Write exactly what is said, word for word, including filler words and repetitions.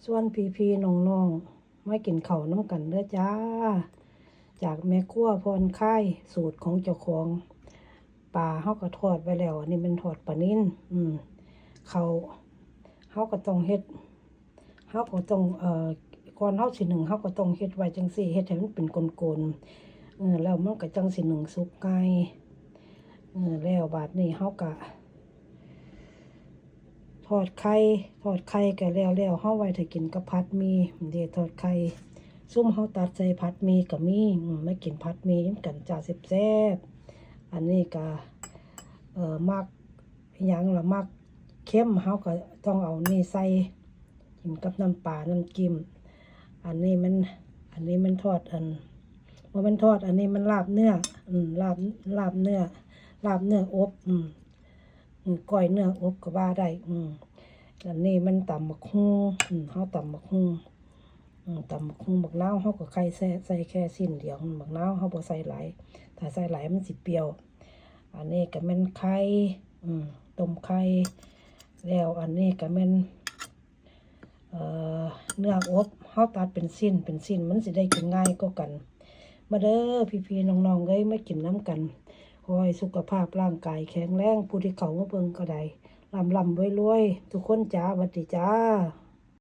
ชวนพี่ๆน้องๆมากินข้าวนำกันเด้อจ้า จากแม่ครัวพรคาย สูตรของเจ้าของ ปลาเฮาก็ทอดไว้แล้ว อันนี้แม่นทอดปลานิล อืม ข้าว เฮาก็ต้องเฮ็ด เฮาก็ต้อง เอ่อ ก่อนเฮาสินึ่ง เฮาก็ต้องเฮ็ดไว้จั่งซี้ เฮ็ดให้มันเป็นโกนๆ เออ แล้วมันก็จั่งสินึ่งสุกง่าย เออ แล้วบาดนี้เฮาก็ ทอดไข่ ทอดไข่ก็แล้วๆ เฮาไว้ถ้ากินกับผัดหมี่ เด้ ทอดไข่ ซุมเฮาตัดใส่ผัดหมี่ก็มี อืม มากินผัดหมี่นำกันจ้า แซ่บๆ อันนี้ก็ เอ่อ มัก อิหยังล่ะ มักเค็ม เฮาก็ต้องเอานี่ใส่ กินกับน้ำปลา น้ำจิ้ม อันนี้มัน อันนี้มันทอด อัน บ่แม่นทอด อันนี้มันลาบเนื้อ อืม ลาบ ลาบเนื้อ ลาบเนื้ออบ อืม อืม ก้อยเนื้ออบก็ว่าได้ อืม อันนี้มันตำบักหุ่ง อืม เฮาตำบักหุ่ง อืม ตำบักหุ่ง บักนาวเฮาก็ไข่ใส่ ใส่แค่ชิ้นเดียว บักนาวเฮาบ่ใส่หลาย ถ้าใส่หลายมันสิเปรี้ยว อันนี้ก็แม่นไข่ อืม ต้มไข่ แล้วอันนี้ก็แม่น เอ่อ เนื้ออบ เฮาตัดเป็นชิ้น เป็นชิ้น มันสิได้กินง่ายกว่ากัน มาเด้อพี่ๆน้องๆเอ้ย มากินนำกัน ขอให้สุขภาพร่างกายแข็งแรง ผู้ที่เข้ามาเบิ่งก็ได้ ร่ำๆรวยๆ ทุกคนจ้า หวัดดีจ้า